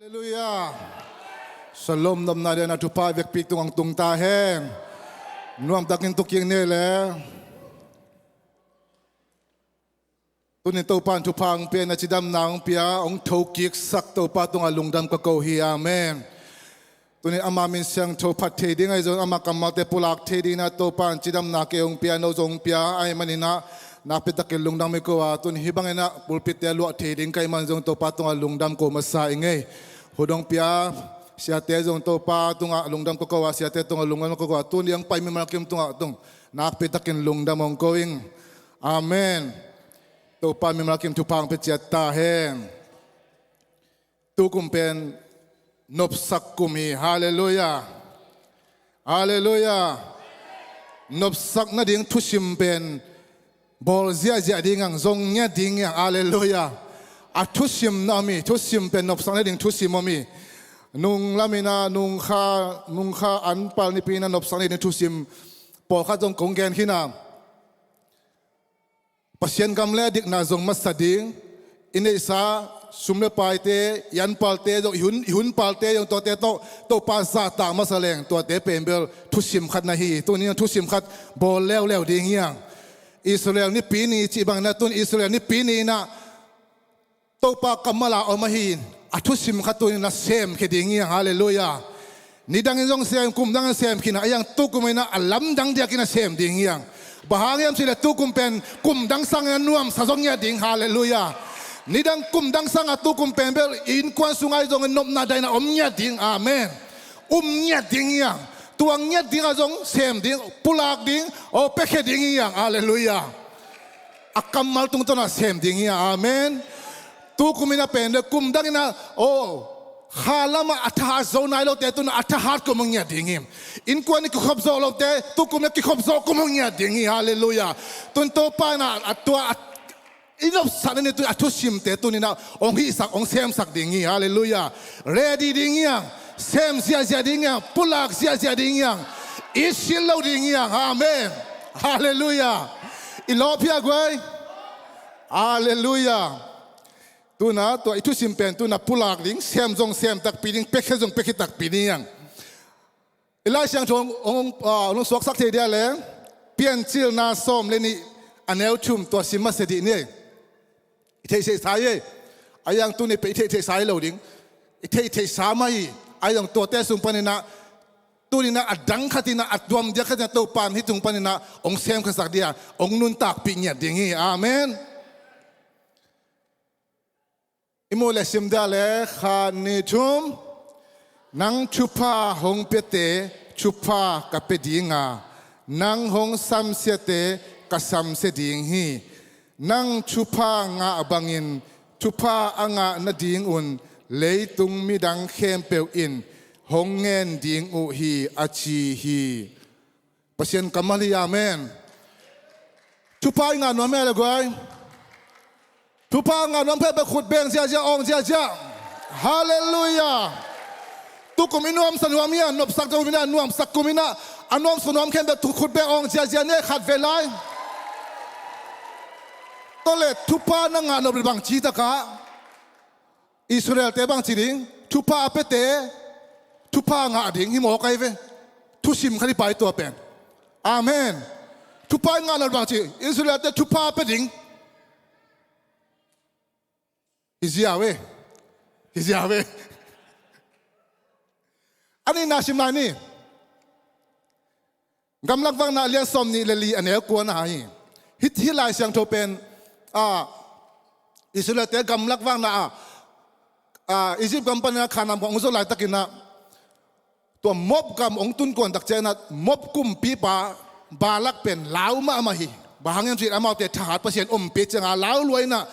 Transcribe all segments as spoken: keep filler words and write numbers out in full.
Halleluiah. Shalom. Nopna dena thupha vekpi tung hong tung ta hen. Nuamtakin tu kik ni le. Tuni Topa in thupha hong pia, na cidamna hong pia, hong thokiksak Topa tungah lungdam ka ko hi. Amen. Tuni ama min siangtho phat thei ding ahi zong, ama kammalte pulak thei dingin ah Topa in cidamna kei hong pia, no zong hong pia ahih manin ah nakpitakin lungdam i ko a, tuni hih bangin ah pulpit-te luah thei ding ka hih man zong Topa tungah lungdam ko masa ing ei. Hudong pia siate zong Topa tungah lungdam ka ko a, siate tungah lungdam ka ko a, tuni hong pai mimal kim tungah tung nakpitakin lungdam hong ko ing. Amen. Topa mimal kim thupha hong pia ciat ta hen. Tukum pen nopsak kum hi. Halleluiah. Halleluiah. Nopsak nading thusim pen bawl ziahziah ding ang, zong ngiat ding ang. Halleluiah. A thusim na om hi, thusim pen nopsak nading thusim om hi. Nung lamin ah, nungkha, nungkha anpal nipi in ah nopsak nading thusim pawlkhat zong kong gen khin a. Pasian gam le a dikna zong masa ding, i neihsa sum le paite, i anpalte zong, i hun, i hun palte zong tuate tawh Topa zahtak masa leng, tuate pen bel thusim khat na hi. Tuni thusim khat bawl leuleu ding hi ang. Israel nipi ni cih bangin ah, tun Israel nipi ni in ah Topa kammal a om ahi, a thusim khat tuni in ah semkhia ding hi ang. Halleluiah. Nidangin zong sem, kumdangin sem khin a, ahi ang tukum in ah a lamdang diakin ah sem ding hi ang. Bang hang hiam cih leh tukum pen kumdang sangin ah nuamsa zong ngiat ding. Halleluiah. Nidang kumdang sangin ah tukum pen bel innkuan sungah ahi zongin nopna dahna om ngiat ding. Amen. Um ngiat ding hi ang. Tua ngiat ding ah zong sem ding, pulak ding, aw, piakhia ding hi ang. Halleluiah. A kammal tungtawn ah sem ding hi ang. Amen. Tukum in ah pen le kumdang in ah, aw, kha lamah a thahat zo nai lote tun ah a thahat kum hong ngiat ding hi. Innkuan i kikhop zawh lote tukum le kikhop zawh kum hong ngiat ding hi. Halleluiah. Tun Topa in ah a tua a i nopsakna ni tun a thusimte tuni in ah hong hihsak, hong semsak ding hi. Halleluiah. Ready ding hi ang. Sem ziahziah ding hi ang. Pulak ziahziah ding hi ang. It sin lo ding hi ang. Amen. Halleluiah. I lawp hia guai. Halleluiah. Tun ah tua i thusim pen tun ah pulak ding, sem zong sem takpi ding, piakhia zong piakhia takpi ding hi ang. I Lai Siangtho hong, hong, ah, hong suaksak thei dia le, Piancilna sawm le nih, a neu thum, tua sim masa dih ni. I theihtheihsa hi ei. Ahi ang tuni pen i theihtheihsa hi lo ding. I theihtheihsa mah hi. Ahi ang tuate sung panin ah, tuni in ah a dang khat in ah, a tuam diak khat in ah Topa in hih tung panin ah hong semkhiasak dia, hong nuntakpih ngiat ding hi. Amen. I mu le sim dia le, khat, nih, thum. Nang thupha hong piate thupha ka pia ding a, nang hong samsiate ka samsia ding hi. Nang thupha ngah bangin thupha a ngah nadingun leitung midang khempeuh in hong ngen ding uh hi, a ci hi. Pasian kammal hi. Amen. Thupha i ngah nuam hia le guai? Thupha ngah nuam peuhpeuh khut beng ziahziah, awng ziahziah. Halleluiah. Tukum i nuamsa nuam hi a, nopsak kum in ah, nuamsak kum in ah, a nuamsa nuam khempeuh tu khut beng awng ziahziah ni, khat vei lai. Tua le thupha na ngah nop le bang ci takah Israel-te bang ci ding, thupha a piate thupha ngah ding hi mawk ahi ve. Thusim khat hi pai tua pen. Amen. Thupha i ngah nop le bang ci, Israel-te thupha a pia ding. Hi ziau e. Hi ziau e. A nihna sim lai ni. Gamlak Vakna a lian sawm nih le li, a neu kua na hi. Hih, hih Lai Siangtho pen, a, Israel-te gamlak vakna a, a, Egypt gam panin ah Kanaan gam hong zot laitakin ah, tua Moab gam hong tun kuan tak ciangin ah, Moab kumpipa Balak pen lau mahmah hi. Bang hang hiam cih leh amaute thahat Pasian ompih ciangin lau lua in ah,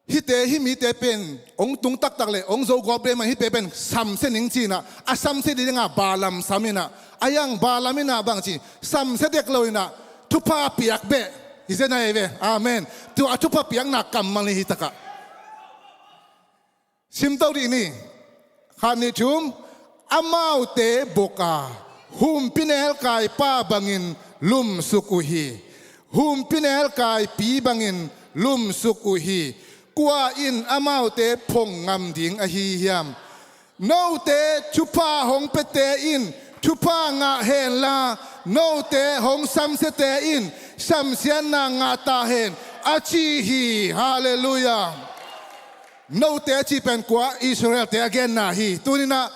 hihte, hih mite pen hong tung taktak leh hong zo gawp bek mah, hihte pen samsia ning ci-in ah, a samsia ding a Balaam sam in ah, ahi ang Balaam in ah bang ci, samsia dek lo in ah, thupha piak beh. Hi zen ahi ve. Amen. Tua a thupha piakna kammal hi takah. Simto dih ni. Khat, nih, thum. Amaute bok a, humpinelkaipa bangin lumsuk uh hi. Humpinelkaipi bangin lumsuk uh hi. Kua in amaute phong ngam ding ahi hiam? Note thupha hong piate in thupha ngah henla, note hong samsiate in samsiatna ngah ta hen, a ci hi. Halleluiah. Note a cih pen kua? Israelte a genna hi. Tuninah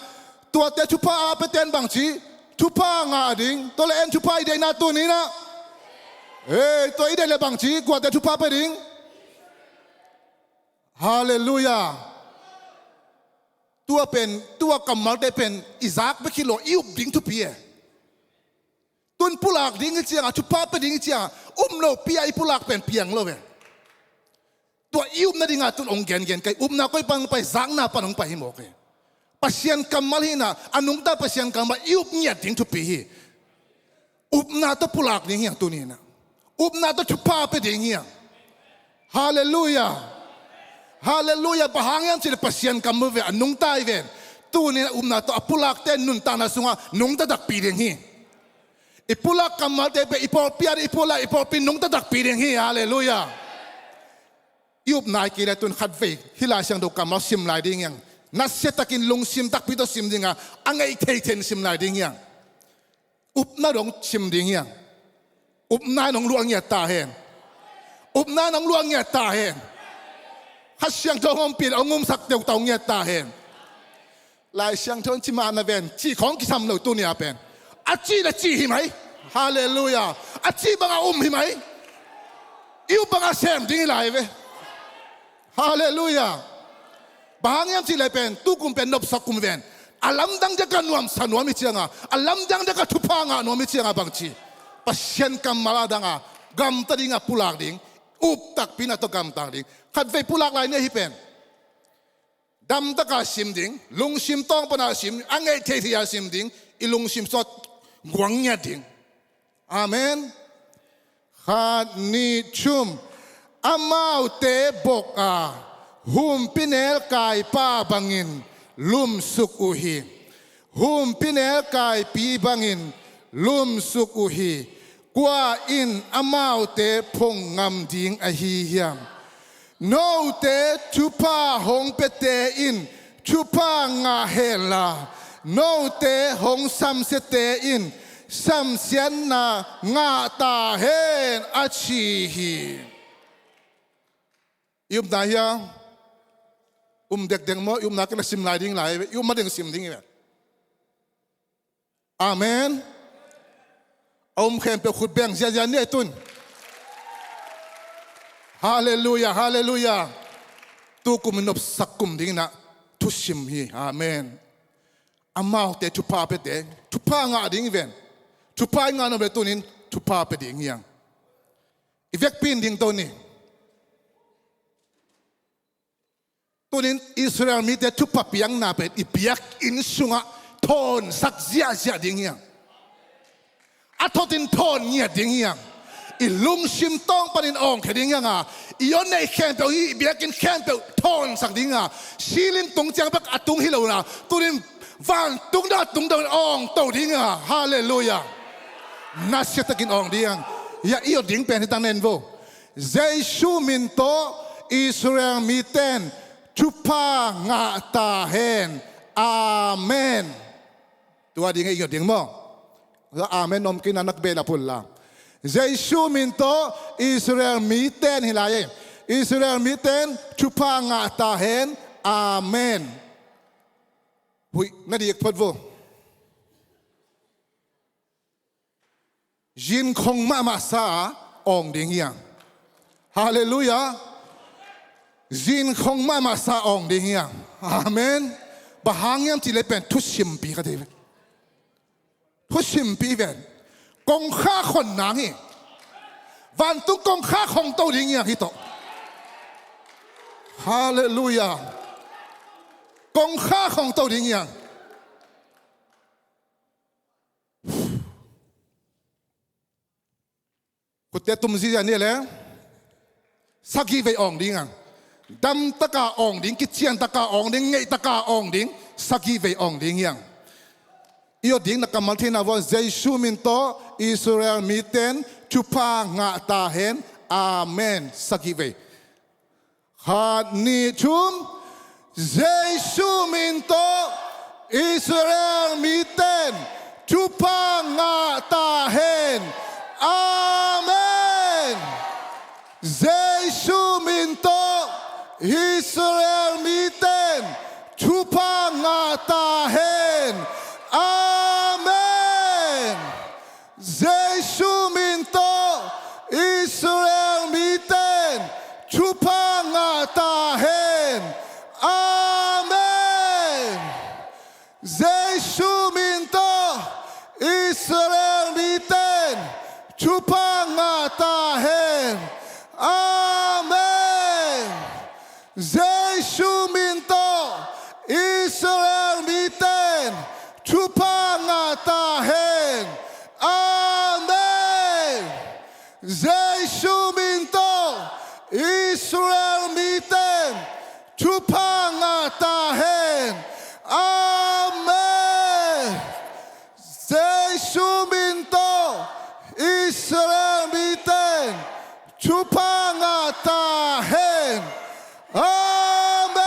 tuate thupha a piate in bangci? Thupha ngah ding. Tua le en thupha i deihna tuninah. Ei, tua i deih le bangci? Kuate thupha pia ding? Halleluiah. Tua pen, tua kammalte pen i zak bek hi lo, i up ding thupi e. Tun pulak ding hi cianga, thupha pia ding hi cianga, um lopi-a i pulak pen piang lo e. Tua i upna dinga tun hong gengen ka hi. Upna koi pan hong pai? Zakna pan hong pai hi mawk e. Pasian kammal hinah, a nungta Pasian kammal i up ngiat ding thupi hi. Upna tawh pulak ding hiang tuninah. Upna tawh thupha pia ding hiang. Halleluiah. Halleluiah. Bang hang hiam cihleh Pasian kammal ve, a nungta i ven. Tuninah upna tawh a pulakte nuntakna sungah nungta takpi ding hi. I pulak kammalte pen i pawlpi ah i pulak, i pawlpi nungta takpi ding hi. Halleluiah. I upna i kei le tun khatvei hih Lai Siangtho kammal sim lai ding hiang. Nasiatakin lungsim takpi tawh sim dinga, a ngeih theithei in sim lai ding hiang. Upna dong sim ding hiang. Upna in hong luah ngiat ta hen. Upna in hong luah ngiat ta hen. Kha Siangtho hong ompih le hong umsak teutau ngiat ta hen. Lai Siangtho in ci mah na ven, cih khawng kisam lo tuni-a pen. A cih le cih hi mai. Halleluiah. A cih banga um hi mai. I up banga sem ding hi lai ve. Halleluiah. Bang hang hiam cihleh pen tukum pen nopsak kum ven. A lamdang deka nuamsa nuam hi cianga, a lamdang deka thupha ngah nuam hi cianga bangci? Pasian kammal a danga gamta dinga pulak ding. Up takpi na tawh gamta ding. Khatvei pulak lai ni ahi pen. Damtaka sim ding, lungsim tawng pana sim, a ngeih theithei-a sim ding, i lungsim sawt guang ngiat ding. Amen. Khat, nih, thum. Amaute bok a, humpinelkaipa bangin lumsuk uh hi. Humpinelkaipi bangin lumsuk uh hi. Kua in amaute phong ngam ding ahi hiam? Note thupha hong piate in thupha ngah henla, note hong samsiate in samsiatna ngah ta hen, a ci hi. I upna hia? Um dekdek maw? I upna kei na sim lai ding lai, i upna ding sim ding hi ve. Amen. A um khempeuh khut beng ziazia ni ei tun. Halleluiah, halleluiah. Tukum in nopsak kum dinginah thusim hi. Amen. Amaute thupha piate, thupha ngah ding hi ven. Thupha i ngah nuam le tunin thupha pia ding hiang. I vekpi in dingto ni. Tunin Israel mite thupha piakna pen i biakinn sungah thawnsak ziahziah ding hiang. A thotin thawn ngiat ding hiang. I lungsim tawng panin awngkhia ding hianga, i aw neih khempeuh hi, i biakinn khempeuh thawnsak dinga, silin tung ciang bek a tung hi lo na, tunin vantung dong a tung dongin awngto dinga. Halleluiah. Nasiatakin awng ding hiang. Ia i aw ding pen hi tang nen vo. Jesu min tawh Israel miten thupha ngah ta hen. Amen. Tua ding e, i aw ding maw? Amen om kei na nak bel a pul la. Jesu min tawh Israel miten hi lai e. Israel miten thupha ngah ta hen. Amen. Huih, na dik phot vo. Zinkhong mahmah sa a awng ding hiang. Halleluiah. Zinkhong mahmah sa a awng ding hiang. Amen. Bang hang hiam cih leh pen thusimpi ka thei ve. Thusimpi ven. Kongkhak hon nang hi. Vantung kongkhak hong to ding hiang hi tawh. Halleluiah. Kongkhak hong to ding hiang. Khutte tum zia ni le. Sagih vei awng ding hiang. Damtaka awng ding, kiciantaka awng ding, ngeihtaka awng ding, sagih vei awng ding hiang. I aw ding na kammal theihna vua, Jesu min tawh Israel miten thupha ngah ta hen. Amen. Sagih vei. Khat, nih, thum. Jesu min tawh Israel miten thupha ngah ta hen. Amen. Jesu min tawh Israel miten thupha ngah ta hen. Amen. Jesu min tawh Israel miten thupha ngah ta hen. Amen. Jesu min tawh Israel miten thupha ngah ta hen. Amen. Jesu min tawh Israel miten thupha ngah ta hen. Amen. Jesu min tawh Israel miten thupha ngah ta hen. Amen. Jesu min tawh Israel miten thupha ngah ta hen. Amen.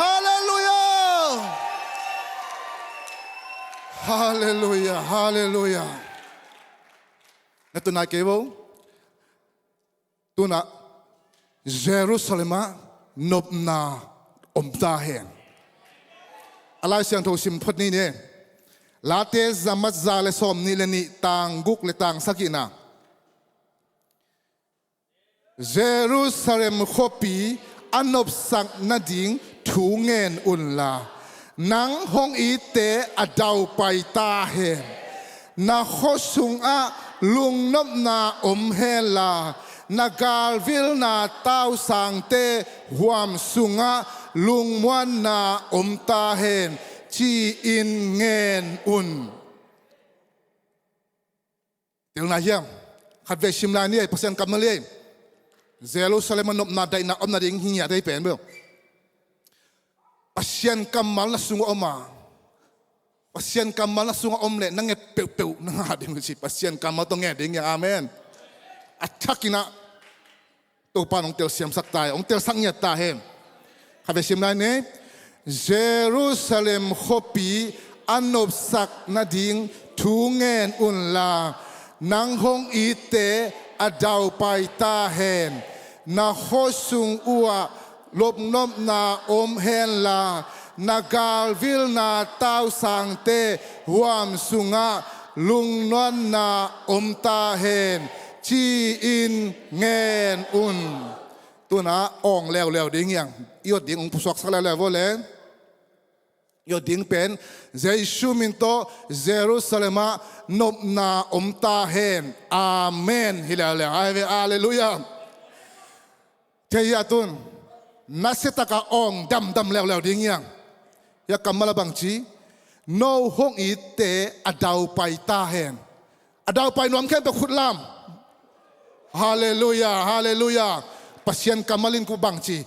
Halleluiah. Halleluiah. Halleluiah. Na tunai kei bo. Tunah Jerusalem ah nopna om ta hen. A Lai Siangtho sim phot ni ne. Late zamat za le sawm nih le nih, tang guk le tang sagihna. Jerusalem khuapi a nopsak nading thu ngen unla, nang hong itte a daupai ta hen. Na khua sungah lungnopna om henla, na galvilna tausangte huam sungah lungmuanna om ta hen, ci-in ngen un. Telna hiam? Khatvei sim lai ni ei, Pasian kammal ei. Jerusalem ah nopna daihna om nading hi ngiat ei pen bel. Pasian kammal na sungah om a, Pasian kammal na sungah om leh na nget peuhpeuh na ngah ding uh ci. Pasian kammal tawh nget ding hi. Amen. A thakin ah Topa in hong telsiamsak ta hen, hong telsak ngiat ta hen. Khatvei sim lai ni. Jerusalem khuapi a nopsak nading thu ngen unla, nang hong itte a daupai ta hen. Na khua sung uhah lungnopna om henla, na galvilna tausangte huam sungah lungmuanna om ta hen, ci-in ngen un. Tunah awng leuleu ding hi hang. I awt ding hong pusuaksak leuleu vua le. I awt ding pen, Jesu min tawh Jerusalem ah nopna om ta hen. Amen. Hi leuleu. Ai ve, halleluiah. Thei hi a tun. Nasiatak a awng damdam leuleu ding hi hang. Hih a kammal ah bang ci? No hong itte a daupai ta hen. A daupai nuam khempeuh khut lam. Halleluiah, halleluiah. Pasian kammal in kua bang ci?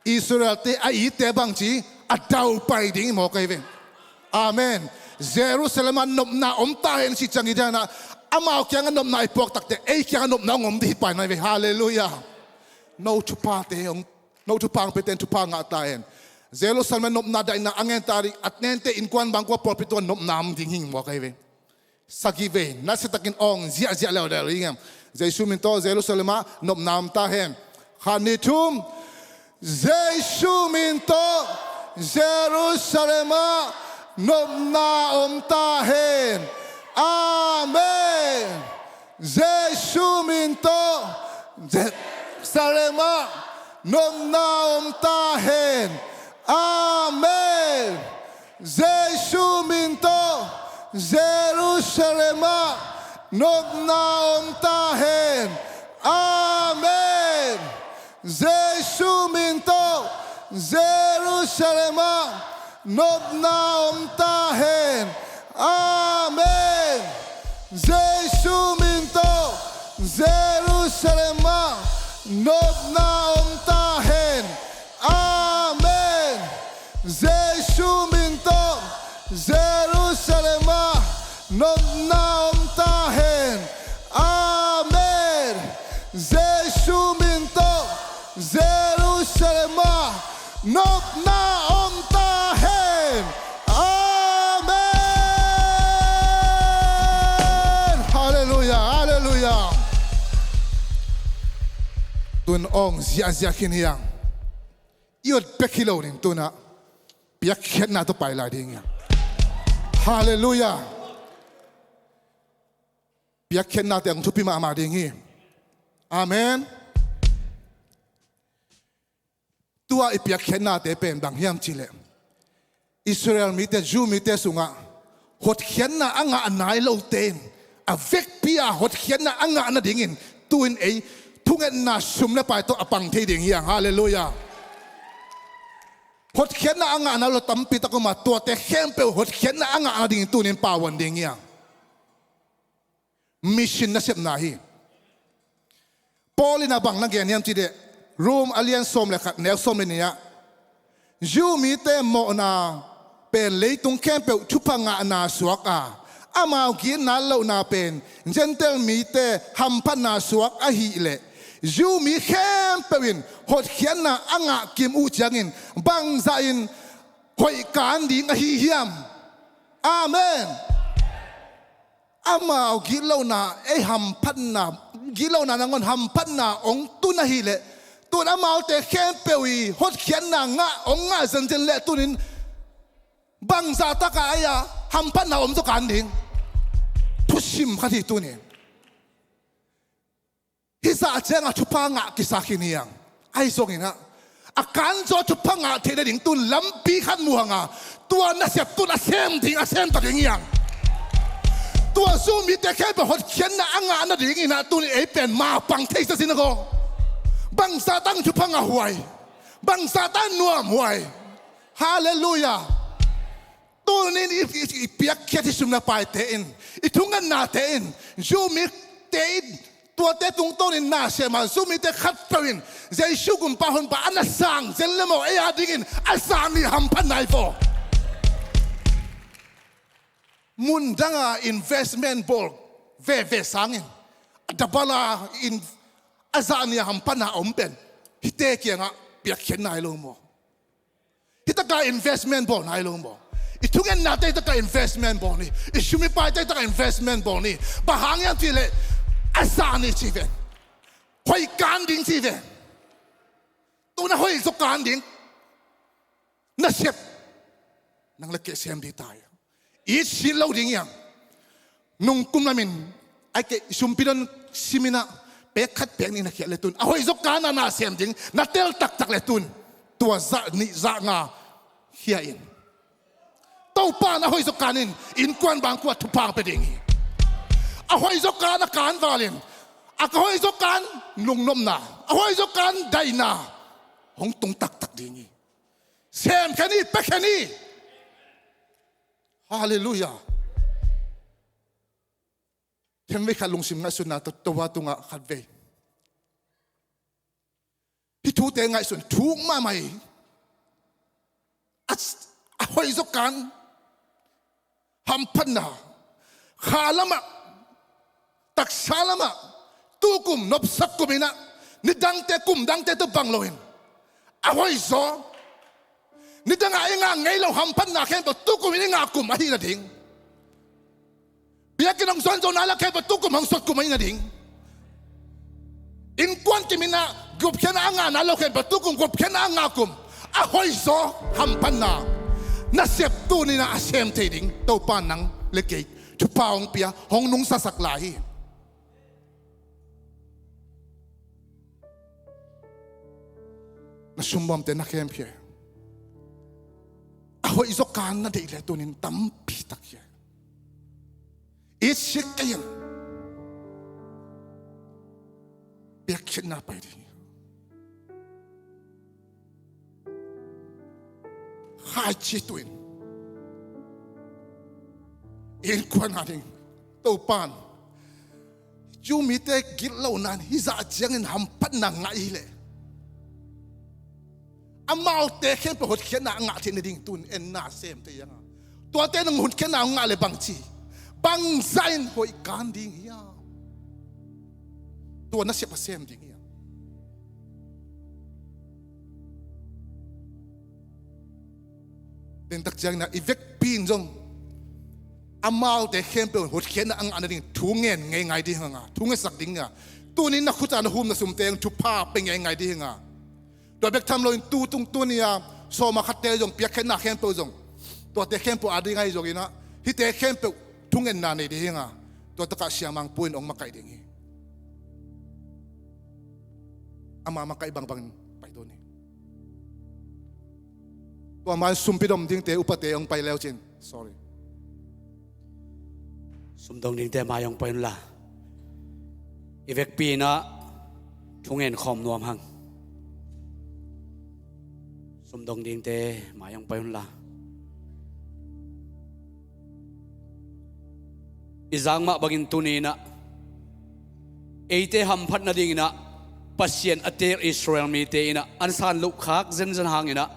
Israelte a itte bang ci? A daupai ding hi mawk ahi ve. Amen. Jerusalem ah nopna om ta hen ci ciang i dianah, amau kiangah nopna i puak takteh ei kiangah nopna hong om ding hi pai nai ve. Halleluiah. No thuphate hong, no thupha hong pete in thupha ngah ta hen. Jerusalem ah nopna daihna a ngen ta ding, a nente innkuan bang kua pawlpi tungah nopna om ding hi mawk ahi ve. Sagih vei, nasiatakin awng ziahziah leuleu ding hi hang. Jesu min tawh Jerusalem ah nopna om ta hen. Khat, nih, thum. Jesu min tawh Jerusalem ah nopna om ta hen. Amen. Jesu min tawh Jerusalem ah nopna om ta hen. Amen. Jesu min tawh Jerusalem ah nopna om ta hen. Amen. Jesu min tawh Jerusalem ah nopna om ta hen. Amen. Jesu min tawh Jerusalem ah nopna om ta hen. Amen. Jesu min tawh Jerusalem ah nopna om ta hen. Amen. Selema nopna om ta hen. Amen. Halleluiah, halleluiah. Tun ong ziahziah khin hiang. I ot bek hi lo ding, tunah piakkhiatna tawh pai lai ding hiang. Halleluiah. Piakkhiatnate ang thupi mahmah ding hi. Amen. Tua i piakkhiatnate pen bang hiam cihleh, Israel mite, Jew mite sungah hotkhiatna a ngah nai lote in a vekpi-a hotkhiatna a ngah nadingin tu-in ei thungetna sum le pai tawh a pang thei ding hiang. Halleluiah. Hotkhiatna a ngah nai lo tampi tak om a, tuate khempeuh hotkhiatna a ngah nadingin tu-in pauan ding hiang. Mission nasepna hi. Paul in a bang na gen hiam cihleh, Rom a lian sawm le khat neu sawm le nih ah, Jew mite mawhna pen leitung khempeuh thupha ngahna suak a, amau gitna lohna pen Gentile mite hamphatna suak ahih leh, Jew mi khempeuh in hotkhiatna a ngah kim uh ciangin bangzah in hoih kan ding ahi hiam? Amen. Amau gitlohna, ei hamphatna, gitlohna nangawn hamphatna ong tun ahih leh, tun amaute khempeuh i hotkhiatna ngah, ong ngah zenzen leh tunin bangzah taka ei a hamphatna om zaw kan ding? Thusim khat hi tunin. Hih zah ciangah thupha ngah kisa khin hiang. Ahi zongin ah, a kanzaw thupha ngah theih nading tun lampi khat muhang a, tua nasep tun a sem ding, a sem ta ding hiang. Tua Jew mite khempeuh hotkhiatna a ngah nadingin ah tun ei pen mapang thei sa sin a ko. Bangzah tang thupha ngah huai, bangzah tang nuam huai. Halleluiah. Tunin i, i, i piakkhiat i sum le paite in, i thungetnate in, Jew mite in, tuate tungtawnin na sem a, Jew mite khatpeuh in Jesu gumpa honpa a na sang zen le maw, ei a dingin a zah nih hamphatna hi vaw. Mundanga investment bawl veve sangin a dabala in a zah nih a hamphatna a om pen hihte kiangah piakkhiatna hi lo maw? Hitaka investment bawl nai lo maw? I thungennate hitaka investment bawl ni. I sum i paite hitaka investment bawl ni. Bang hang hiam cihleh a zah nih ci ve. Hoih kan ding ci ve. Tuna hoih zaw kan ding. Nasep nang le kei sem ding ta hi. It sin lo ding hiam? Nungkum lamin ai kei sumpi don simin ah pek khat pek nih na khiat le tun a hoih zaw kan a na sem ding na tel taktak le tun tua zah nih zah nga khia in. Topa in a hoih zaw kan in innkuan bangkua thupha pia ding hi. A hoih zaw kan a kan valin a ka hoih zaw kan lungnopna, a hoih zaw kan daihna hong tung taktak ding hi. Sem khen hi, pia khen hi. Halleluiah. Khenvei khat lungsim ngaihsutna tawh Topa tungah khatvei hih thute ngaihsun thuk mahmah hi. A, a hoih zaw kan hamphatna kha lamah taksa lamah tukum nopsak kum inah nidangte kum dangte tawh bang loin a hoih zaw. Nidangah i ngah ngei lo hamphatna khempeuh tukum in i ngah kum ahi nading. Biakinn hong suan zo nai lo khempeuh tukum hong suat kum ahi nading. Innkuan kim inah gupkhiatna a ngah nai lo khempeuh tukum gupkhiatna a ngah kum a hoih zaw hamphatna nasep tuni inah a sem thei ding Topa nang le kei thupha hong pia hong nungsasak lai hi. Na sumbawmte na khemkhia a hoih zaw kan na deih le tunin tampi tak hi. It sik kei in piakkhiatna pai ding hi. Khaici tuin innkuan a ding Topan Jew mite gitlohna in hih zah ciangin hamphatna ngah i hi leh amaute khempeuh hotkhiatna a ngah theih nading tun en na sem thei hiang a, tuate nang hotkhiatna a ngah le bangci bangzah in hoih kan ding hiam? Tua nasep a sem ding hiam? Tentak ciangin ah i vekpi in zong amaute khempeuh hotkhiatna a ngah nading thu ngen ngeingai ding hang a, thu ngetsak ding a, tuni na khuta na humna sumte hong thupha pia ngeingai ding hang a. Tua bek tham loin tu tung tuni a sawma khatte zong piakkhiatna khempeuh zong tuate khempeuh a ding ahi zongin ah hihte khempeuh thungetna nei ding hang a, tua takah siamangpu in hong makaih ding hi. Ama makaih bangbangin paito ni. Tua man sumpi dom dingte upate hong pai leucin. Sorry. Sumdong dingte mai hong pai unla. I vekpi in ah thungen khawm nuam hang. Sumdong dingte mai hong pai unla. I zang mah bangin tuni in ah eite hamphat nadingin ah Pasian a tel Israel mite in ah an san loh khak zenzen hangin ah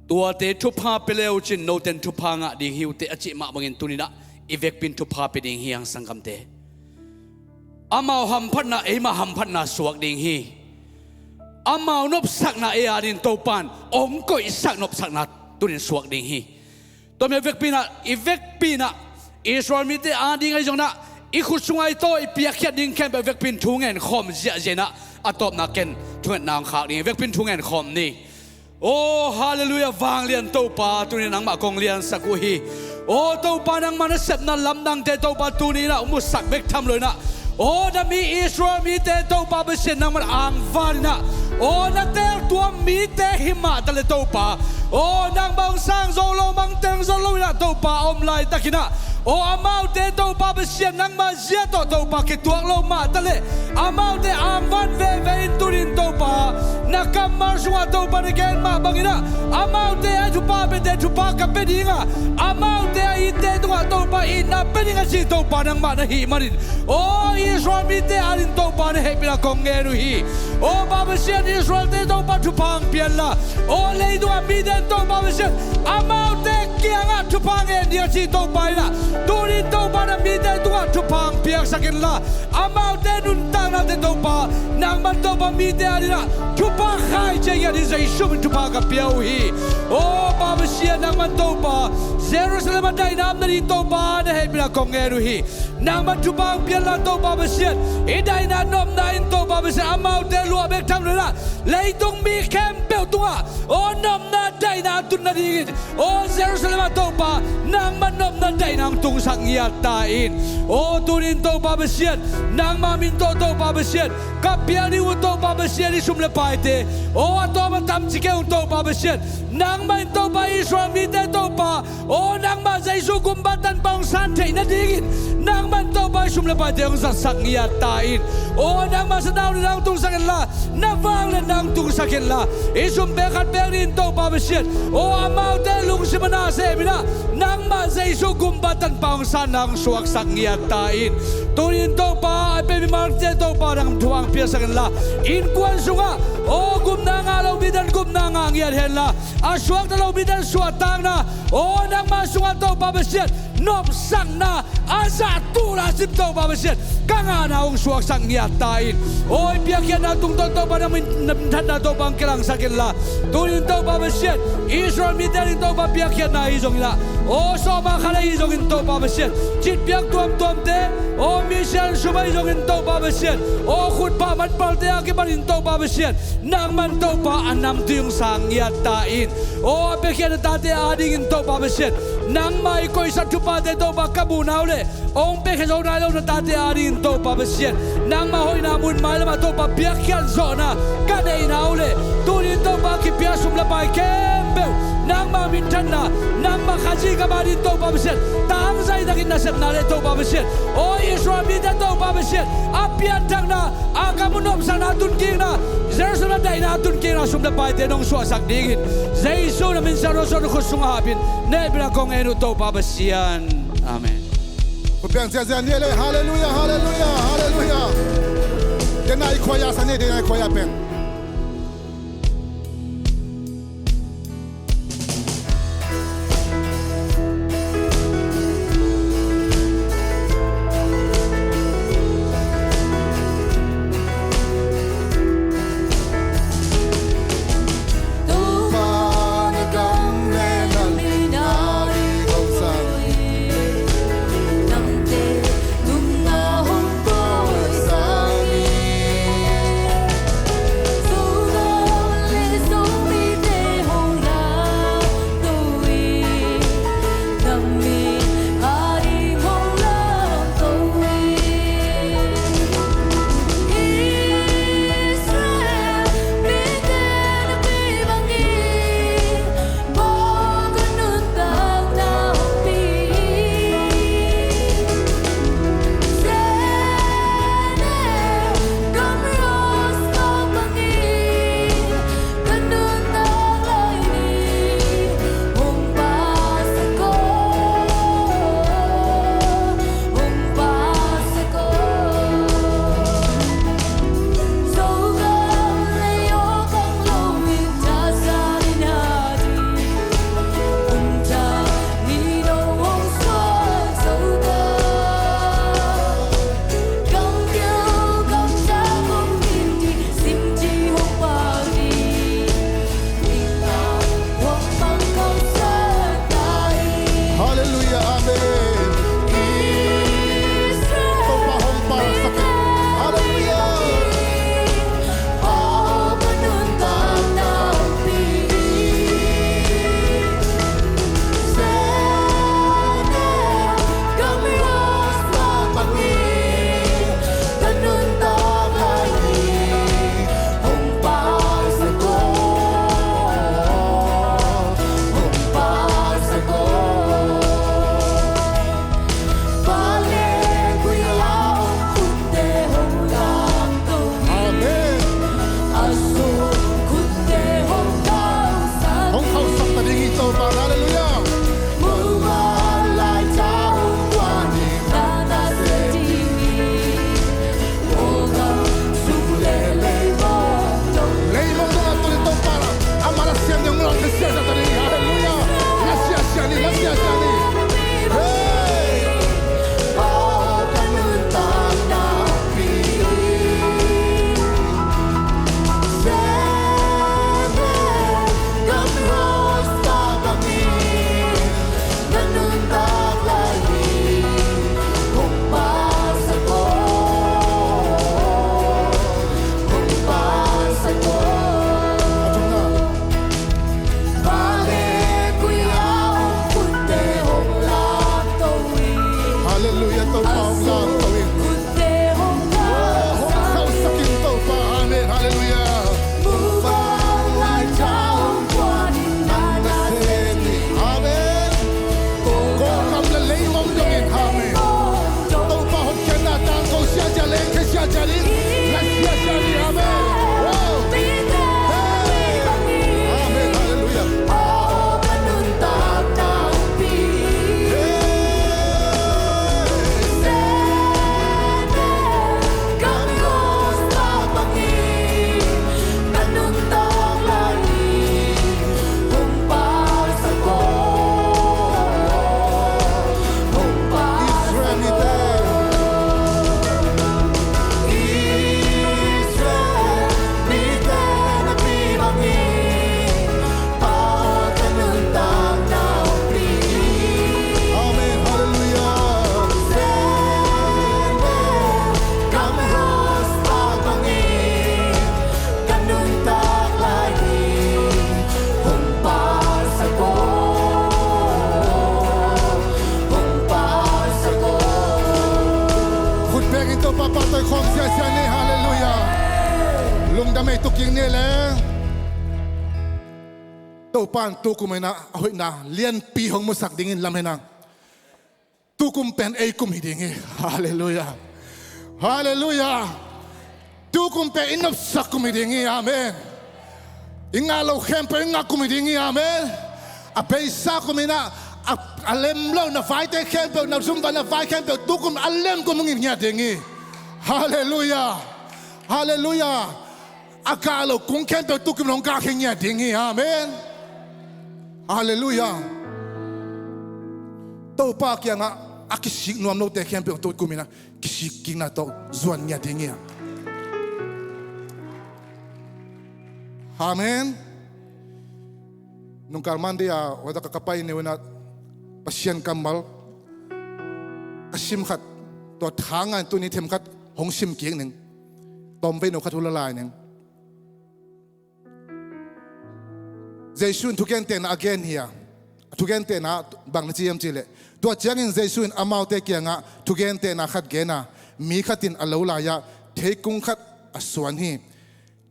tuate thupha pia leucin noten thupha ngah ding hi uh teh a cih mah bangin tuni in ah i vekpi in thupha pia ding hi hang sanggamte. Amau hamphatna eimah hamphatna suak ding hi. Amau nopsakna ei a dingin Topa in hong koihsak nopsakna tuni in suak ding hi. Tua mi a vekpi in ah, i vekpi in ah Israel mite a ding ahi zongin ah i khut sungah i taw i piakkhiat ding khempeuh vekpi in thungen khawm ziahziah in ah a tawpna ken thungetna hong khak ding hi. Vekpi in thungen khawm ni. Aw, halleluiah, vanglian Topa, tuni nangmah kong liansak uh hi. Aw Topa, nangmah nasepna lamdangte Topa tuni in ah hong musak bek tham lo in ah, aw na mi Israel mite Topa Pasian nangmah angvan in ah, aw na teltuam mite hi mah taleh Topa, aw nangmah hong sang zo lo, mangteng zo lo in ah Topa a om laitakin ah, aw amaute Topa Pasian nangmah zia tawh Topa kituak lo mah taleh amaute angvan veve in tuni in Topa na kammal sungah Topa na gen mah bangin ah amaute a thupha piate thupha ka pia ding a, amaute a itte tungah Topa itna pia ding a ci Topa nangmah na hih manin, aw Israel mite a dingin Topa na hehpihna kong ngen uh hi. Aw Pa Pasian, Israelte Topa thupha hong pia inla, aw leitungah mite in Topa Pasian amaute kiangah thupha ngen ding a ci Topa in ah, tuni in Topa na mite tungah thupha hong piaksak inla, amaute nuntaknate Topa nangman Topa mite a dingin ah thupha khaici a ngiat ding Jesu min thupha ka pia uh hi. Aw Pa Pasian, nangman Topa Jerusalem ah daihna om nading Topa na hehpihna kong ngen uh hi. Nangman thupha hong pia inla Topa Pasian, i daihna nopna in Topa Pasian amaute luah bek tham lo in ah leitung mi khempeuh tungah aw nopna daihna a tun nadingin, aw Jerusalem ah Topa nangman nopna daihna hong tungsak ngiat ta in. Aw tuni in Topa Pasian, nangmah min tawh Topa Pasian ka piak ding uh Topa Pasian, i sum le paite, aw a tawm a tam ci kei ung Topa Pasian, nangmah in Topa Israel mite Topa, aw nangmah Jesu gumpa tanpa hong san theih nadingin nangman Topa i sum le paite hong zatsak ngiat ta in. Aw nangmah Satan daihna hong tungsak inla, na vangliatna hong tungsak inla, i sum pek khat pek nih in Topa Pasian, aw amaute lungsim a na sem in ah nangmah Jesu gumpa tanpa hong sanna hong suaksak ngiat ta in. Tuni in Topa a pia mimalte Topa nang thupha hong piaksak inla, innkuan sungah aw gupna ngah lo mite in gupna ngah ngiat henla, a suakta lo mite in suahtakna, aw nangmah sungah Topa Pasian nopsakna a zah tul a sim Topa Pasian ka ngahna hong suaksak ngiat ta in. Aw i piakkhiatna tungtawn Topa nang min, na minthanna Topa hong kilangsak inla, tuni in Topa Pasian Israel mite a ding Topa piakkhiatna ahi zongin ah, aw sawma khat ahi zongin Topa Pasian citpiak tuamtuamte, aw misial sum ahi zongin Topa Pasian, aw khutpha manpalte a kipanin Topa Pasian nangman Topa a namtui hong sang ngiat ta in. Aw a piakkhiat na tate a dingin Topa Pasian, nangmah i koihsak thuphate Topa ka muhna uh leh hong piakhia zo nai lo na tate a dingin Topa Pasian, nangmah hoihna mun mailamah Topa piakkhiat zawhna ka neihna uh leh tuni in Topa kipia sum le pai khempeuh nangmah minthanna, nangmah Khazih gam a dingin Topa Pasian tangzai takin nasepna le Topa Pasian, aw Israel mite Topa Pasian a pianthakna a gam uh nopsakna a tun kikna, Jerusalem daihna a tun kikna sum le paite nong suahsak dingin Jesu na min siangtho suan khut sungah hapin na hehpihna kong ngen uh Topa Pasian. Amen. Khut beng ziahziah ni le, halleluiah, halleluiah, halleluiah. Denai khuaia sa ni, denai khuaia pen. Topa in tukum in ah a hoihna lianpi hong musak dingin lam hi nang. Tukum pen ei kum hi ding hi. Halleluiah. Halleluiah. Tukum pen i nopsak kum hi ding hi. Amen. I ngah loh khempeuh i ngah kum hi ding hi. Amen. A beisa kum in ah a, a lem lo na vaite khempeuh, na zumvah na vai khempeuh tukum a lem kum hong ngiat ding hi. Halleluiah. Halleluiah. A gah loh kung khempeuh tukum in hong gah khe ngiat ding hi. Amen. Halleluiah. Topa kiangah a kisik nuam lote khempeuh tukum in ah kisik kikna tawh zuan ngiat ding hi. Amen. Nungkal Monday a, wadaka ka pai neu in ah Pasian kammal ka sim khat, tua thang a in tuni themkhat hong sim kik ning. Tawmvei no khat hula lai ning. Jesu in thugentehna a gen hi a, a thugentehna bang na ci hiam cihleh, tua ciangin Jesu in amaute kiangah thugentehna khat gen a, mi khat in a lo lai-ah theikung khat a suan hi.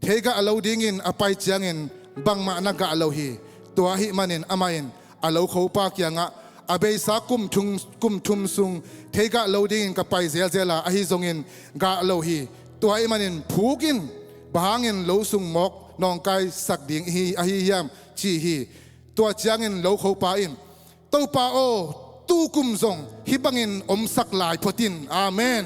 Theigah a lo dingin a pai ciangin bangmah na gah lo hi. Tua ahih manin amah in a lo khopa kiangah a beisa kum thum, kum thum sung theigah lo dingin ka pai zelzel a, ahi zongin gah lo hi. Tua ahih manin phuk in, bang hangin lo sung mawk nawngkaisak ding hi, ahi hiam, ci hi. Tua ciangin lo khopa in, Topa aw, tukum zong hih bangin omsak lai phot in. Amen.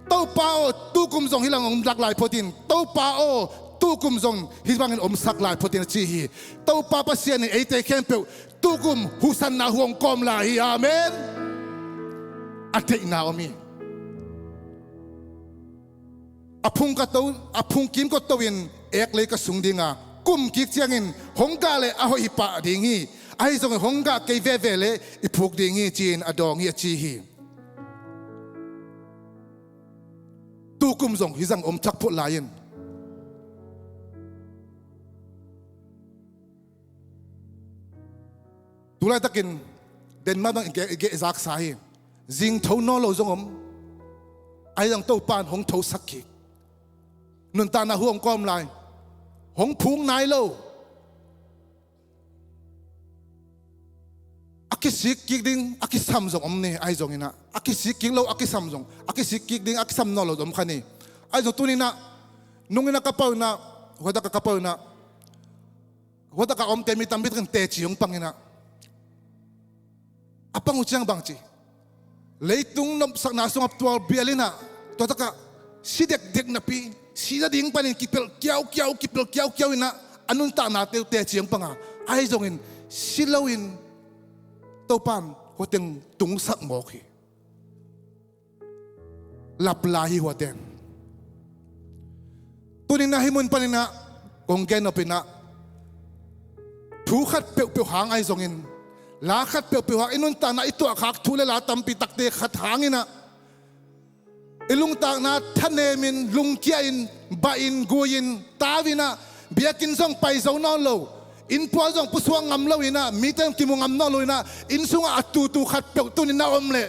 Topa aw, tukum zong hih bangin omsak lai phot in. Topa aw, tukum zong hih bangin omsak lai phot in, a ci hi. Topa Pasian in eite khempeuh tukum husanna hu hong kawm lai hi. Amen. A deihna om hi. A phung ka to, a phung kim ka to in eklei ka sung ding a, kum kik ciangin hong gah leh a hoih hi pah ding hi. Ahi zongin hong gah kei veve leh i phuk ding hi, ci-in a dawng hi, a ci hi. Tukum zong hih zang om thak phot lai in. Tulaitakin Denmark bang i geh, i geh zaksa hi. Zing tho nawn lo zong om. Ahi zong Topa in hong thosak kik. Nuntakna hu hong kawm lai. Hong phung nai lo. A kisik kik ding a kisam zong om ni, ahi zongin ah a kisik kik lo a kisam zong, a kisik kik ding a kisam nawn lo zong om kha ni. Ahi zong tuni-in ah, nung in ah ka pau in ah, huatak ah ka pau in ah, huatak ah omte mi tampi takin teci hong pang in ah, a pang uh ciang bang ci, leitung nopsakna sungah tualbial in ah, tua tak ah si dekdek napi, si nading panin kipelh kiaukiau, kipelh kiaukiau in ah, a nuntaknate uh teci hong pang a, ahi zongin si loin Topa in hua teng tungsak mawk hi. Lap lai hi hua teng. Tuni-in ah hih mun panin ah kong gen nop in ah, thu khat peuhpeuh hang ahi zongin, la khat peuhpeuh hang, i nuntakna i tuahkhak thu le la tampi takte khat hang in ah, i lungtakna thanemin, lungkia-in, bah-in, gui-in, tau in ah, biakinn zong pai zo nawn lo, innpuan zong pusuak ngam lo in ah, mite zong kimu ngam nawn lo in ah, inn sungah a tutu khat peuh tuni-in na om leh,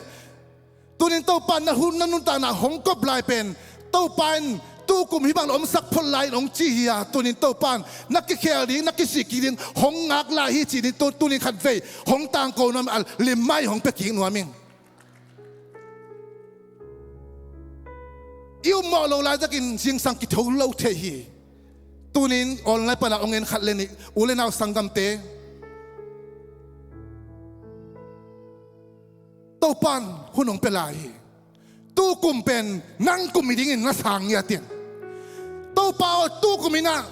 tuni-in Topa in na hun, na nuntakna hong kop lai pen, Topa in tukum hih bang omsak phot lai in hong ci hi a, tuni-in Topa in na kikhel ding, na kisik kik ding hong ngak lai hi ci-in tu, tuni-in khatvei hong tangko nuam, a lim mah in hong pia kik nuam ing. I ummawh loh laitakin zingsang kitho lo thei hi. Tuni-in online pan ah hong en khat le nih, u le nau sanggamte, Topa in hun hong pia lai hi. Tukum pen nang kum hi dingin na sang ngiat in. Topa aw, tukum in ah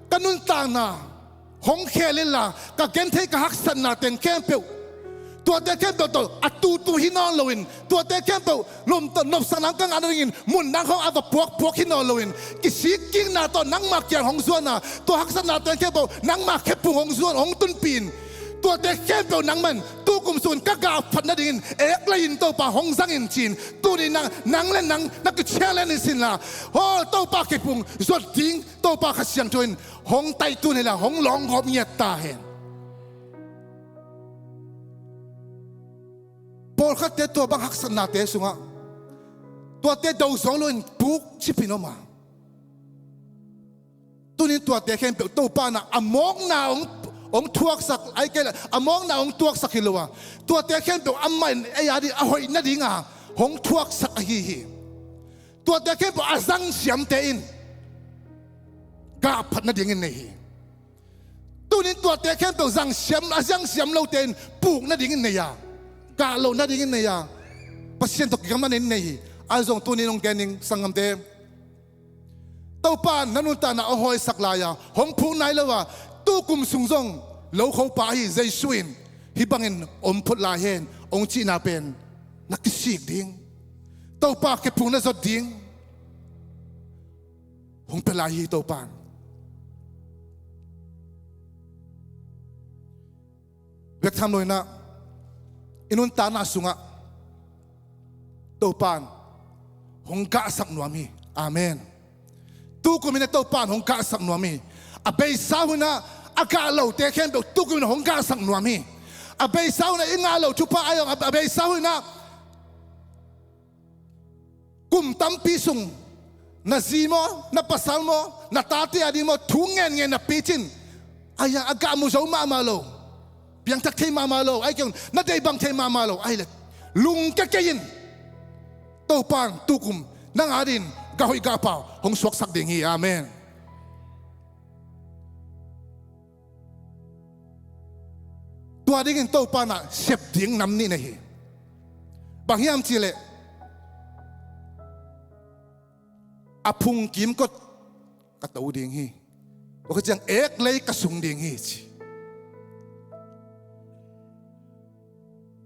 ka nuntakna hong khel inla, ka genthei, ka haksatna teng khempeuh, tuate khempeuh tawh a tutu hi nawn loin, tuate khempeuh lom tawh nopsakna ka ngah nadingin mun dang khawng a va puakpuak hi nawn loin, kisik kikna tawh nangmah kiang hong zuan a, tua haksatna teng khempeuh nangmah khephung hong zuan, hong tunpih in. Tuate khempeuh nangmah in tukum sungin ka gah phat nadingin eklei in Topa hong zang in ci-in, tuni-in nang, nang le nang na kichallenge in sin la, haw, Topa khephung zuat ding Topa Kha Siangtho in hong taihtuah in la, hong lawnggawp ngiat ta hen. Pawlkhatte tua bang haksatnate sungah tuate do zo loin puk cipin om a, tuni-in tuate khempeuh Topa in ah a mawkna hong, hong thuaksak, ahih kei leh a mawkna hong tuaksak hi lo a, tuate khempeuh amah in ei ading a hoih nadinga hong thuaksak ahi hi. Tuate khempeuh a zang siamte in gah phat nadingin nei hi. Tunin tuate khempeuh zang siam, a zang siam lote in puk nadingin nei a, gah loh nadingin nei a, Pasian tawh kigam nadingin nei hi. Ahi zong tunin hong gen ning sanggamte, Topa in na nuntakna hong hawisak lai-a hong phuk nai lo a, tukum sung zong lokhopa ahi Jesu in hih bangin om phot lai hen hong cihna pen na kisik ding, Topa kiphuk na zot ding hong pia lai hi. Topa in bek tham lo in ah i nuntakna sungah Topa in hong gahsak nuam hi. Amen. Tukum in ah Topa in hong gahsak nuam hi. A beisa hun ah a gah lote khempeuh tukum in ah hong gahsak nuam hi. A beisa hun ah i ngah loh thupha ahi zong, a beisa hun ah kum tampi sung na zi maw, na pasal maw, na tate ading maw thu ngenngen na picin, ahi zong a gah mu zo mahmah lo, piangthak thei mahmah lo, ahih kei leh na deih bang thei mahmah lo ahih leh lungkia kei in. Topa in tukum nang adingin gah hoih gah pha hong suaksak ding hi. Amen. Tua dingin Topa in ah sep ding nam nih nei hi. Bang hiam cih leh a phung kimkot ka to ding hi. Tua khit ciang eklei ka sung ding hi ci.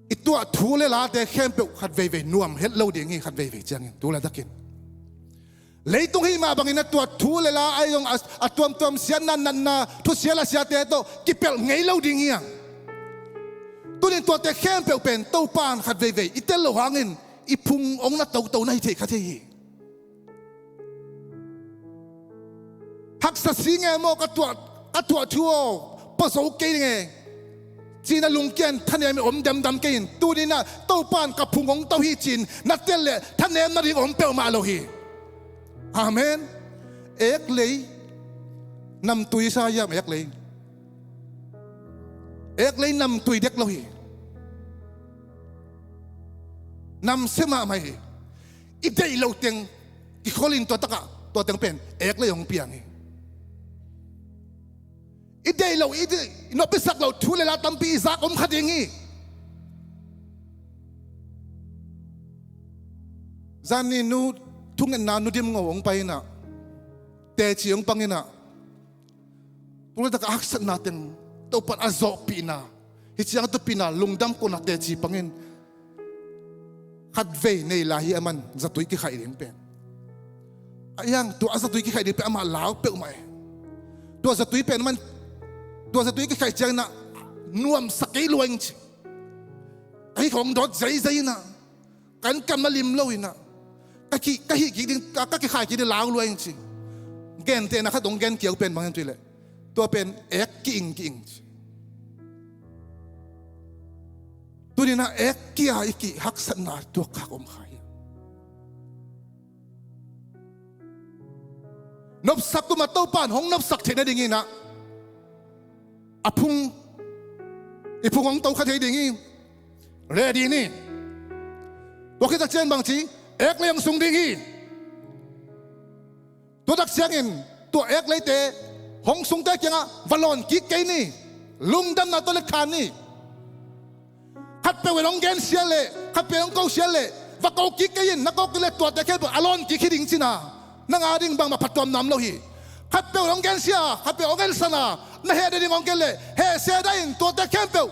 I tuah thu le late khempeuh khat veivei nuam het lo ding hi, khat veivei ciangin tu laitakin. Leitung hih mah bangin a tuah thu le la ahi zong a, a tuamtuam siatna, natna, thusia lasiate tawh kipelh ngei lo ding hi hang. Tunin tuate khempeuh pen Topa in khat veivei i tel loh hangin i phung hong na toto na hi thei kha thei hi. Haksa si nge maw, ka tuah, ka tuah thu aw, pua zo kei nge, ci-in a lungkia in thanem in om damdam kei in. Tuni-in ah Topa in ka phung hong to hi ci-in na tel leh thanem nading om peuhmah lo hi. Amen. Eklei namtui sa hiam? Eklei, eklei namtui dek lo hi. Namsia mahmah hi. I deih loh teng kikhol in tua takah tua teng pen eklei hong piang hi. I deih loh, i deih, i nopsak loh thu le la tampi i zak om kha ding hi. Zan ni nu thungetna Nu Dim Ngo hong pai in ah, teci hong pang in ah, tu laitak a haksatna teng Topa in a zawhpihna, hih ciang a tupihna lungdam kawmna teci pang in, khatvei nei lai hi. Aman zatui kikhaih ding pen, a hiang tua a zatui kikhaih ding pen amah lau peuhmah e. Tua zatui pen aman, tua zatui kikhaih ciangin ah nuamsa kei lua ing ci. Ahi khong dawt zeizei in ah, kan kam na lim lo in ah, ka ki, ka hih kik ding, ka, ka kikhai kik ding lau lua ing ci. Gentehna khat hong gen kiau pen bang hiam cih leh, tua pen ek ki-ing ki-ing ci. Tuni-in ah ek ki-a i kihaksatna tuak khak om kha hi. Nopsak kum a Topa in hong nopsak theih nadingin ah a phung, i phung hong to kha thei ding hi. Ready ni. Tua khit tak ciang bang ci, eklei hong sung ding hi. Tua tak ciangin tua ekleite hong sungte kiangah va lawn kik kei ni. Lungdamna tawh lek khan ni. Khatpeuh in hong gensia leh, khatpeuh in hong kosia leh, va ko kik kei in. Na ko kik leh tuate khempeuh a lawn kik hi ding cihna. Nang ading bangmah phattuamna om lo hi. Khatpeuh in hong gensia, khatpeuh in hong gensia na, na heh nading hong gen leh heh se dah in. Tuate khempeuh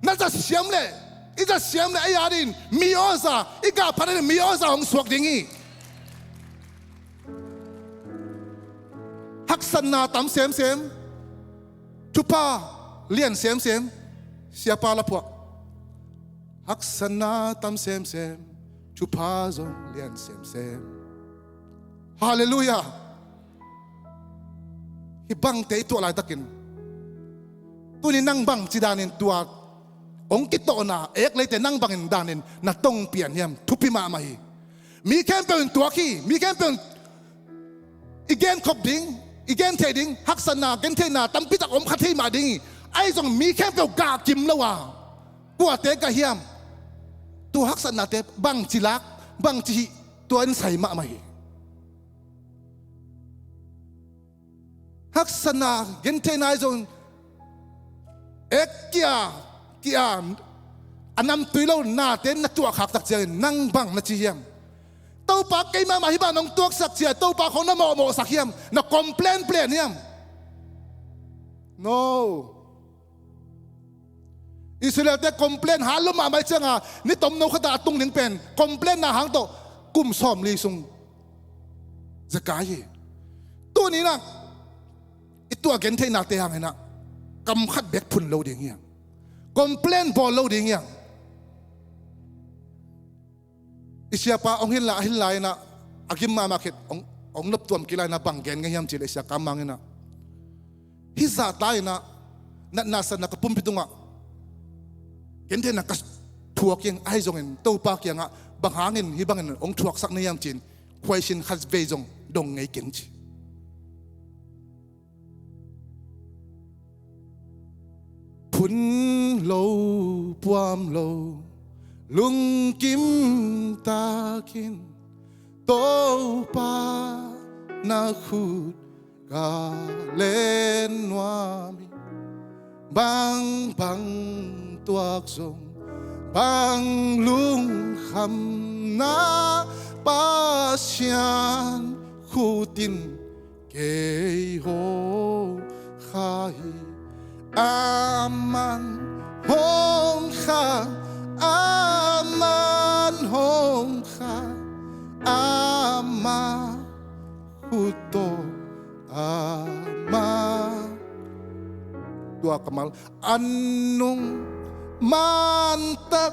na zat siam leh, i zat siam leh ei ading mi awza, i gah phat nading mi awza hong suak ding hi. Haksatna tam semsem, thupha lian semsem. Siapa la phuah. Haksatna tam semsem, thupha zong lian semsem. Halleluiah. Hih bangte i tuah laitakin, tuni nang bangci danin tua hong kitawhna ekleite nang bangin danin na tongpian hiam? Thupi mahmah hi. Mi khempeuh in tuak hi. Mi khempeuh in i genkhop ding, I gen theih ding haksatna, gentheihna tampitak om kha thei mah ding hi. Ahi zong mi khempeuh gah kim lo a, kuate gah hiam? Tua haksatnate bangci lak, bangci hih, tua in sai mahmah hi. Haksatna, gentheihna ahi zong ek kia, kia, a namtui lo nate na tuahkhak tak ciangin nang bang na ci hiam? Topa, keimah mah hih bang hong tuaksak cia, Topa khong na mawhmawhsak hiam? Na complain plan hiam? No. Israelte complain hal lo mahmah cianga, ni tomno khata a tung ding pen complain na hang tawh kum sawmli sung zekai hi. Tuninah i tuah gentheihnate hanginah kam khat bek phun lo ding hiam? Complain bawl lo ding hiam? I siapa hong hin lai, a hin lai inah, a gim mahmah khit hong, hong noptuam kik lai inah bang gen ngei hiam cih leh, sia Kam Mang inah, hih zahta inah natna satna ka pumpi tungah gentheihna ka thuak ing, ahi zongin Topa kiangah bang hangin hih bangin hong thuaksak na hiam ci-in khuaisin khat vei zong dong ngei ken ci. Phun lo, puam lo, lungkim takin Topa na khut ka len nuam hi. Bang bang tuak zong, bang lungkham na Pasian khut in kei hong kha hi. Aman hong kha, aman hong kha, ama khut tawh ama. Tua kammal, a nung mantak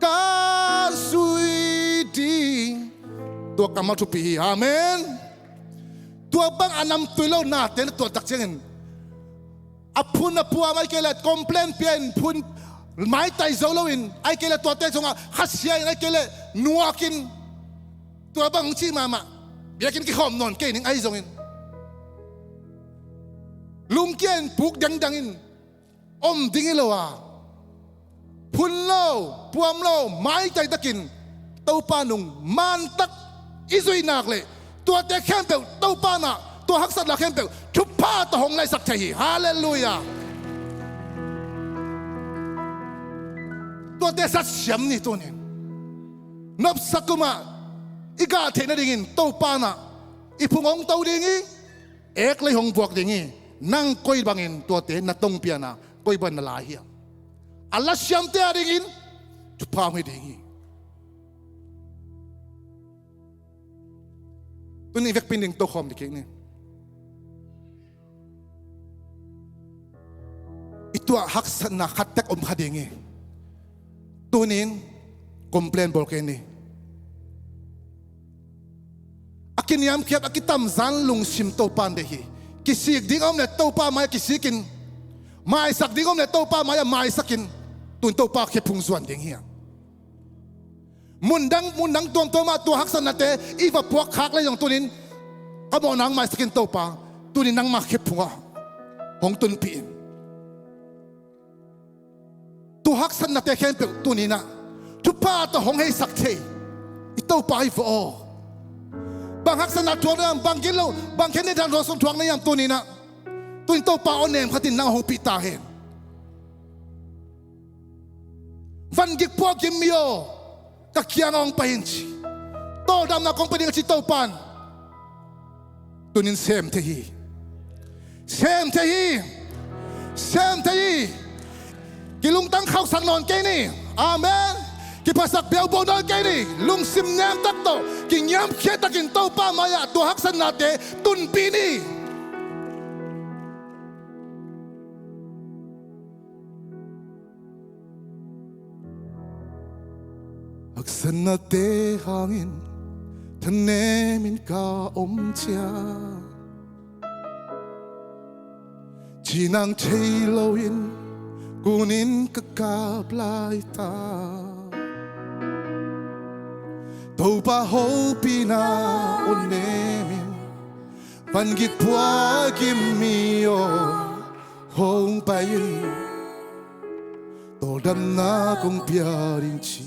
ka zui ding. Tua kammal thupi hi. Amen. Tua bang a namtui lo nate na tuah tak ciangin, a phun a puam, ahih kei leh complain pia in, phun maitai zo loin, ahih kei leh tuate zongah khasia in, ahih kei leh nuakin, tua bang hong cih mahmah, biakinn kikhawm nawn kei ning, ahi zongin lungkia in, puk dangdang in om ding hi lo a, phun lo, puam lo, maitai takin Topa nung mantak i zuih nak leh, tuate khempeuh Topa nah, tua haksatna khempeuh thupha tawh hong laisak thei hi. Halleluiah. Tuate zat siam ni tunin. Nopsa kum ah i gah theih nadingin Topa nah i phung hong to ding hi. Ek lei hong buak ding hi. Nang koi bangin tuate na tongpian a, koi bangin na lai hiam? A lasiamte adingin thupha hong hi ding hi. Tuni vekpi in ding tokhawm dikik ni. I tuah haksatna khat tek om kha ding hi. Tunin complain bawl kei ni. A kiniamkhiat, a kitamzan lungsim Topa in deih hi. Kisik ding a om leh Topa mai-ah kisikin, maisak ding a om leh Topa mai-ah maisakin, tun Topa khephung zuan ding hi a. Mundang, mundang tuamtuam ah tua haksatnate i va puak khak lei zong tunin, ka mawhna hong maisakin Topa, tunin nangma khephung ah hong tunpih in. Tua haksatnate khempeuh tuninah thupha tawh hong heisak thei i Topa hi vua aw. Bang haksatna thuak na hiam, bang gilo, bang khen ni dan ruasung thuak na hiam tuninah, tunin Topa aw, nem khatin nang hong pih ta hen. Van gik pua gim mi aw, ka kiangah hong pai in ci. Tawldamna kong pai ding a ci Topa in. Tunin sem thei hi. Sem thei hi. Sem thei hi. Kilungtang khauhsak nawn kei ni. Amen. Kiphasak biaubo nawn kei ni. Lungsim nem tak tawh, kiniamkhiat takin Topa mai-ah tua haksatnate tunpih ni. Haksatnate hangin thanemin ka om ciang, cinang thei loin kunin ka kap lai ta. Topa hopihna aw nemin Pangik phuakim mi aw, hong pai in, tawldamna kong pia ding ci.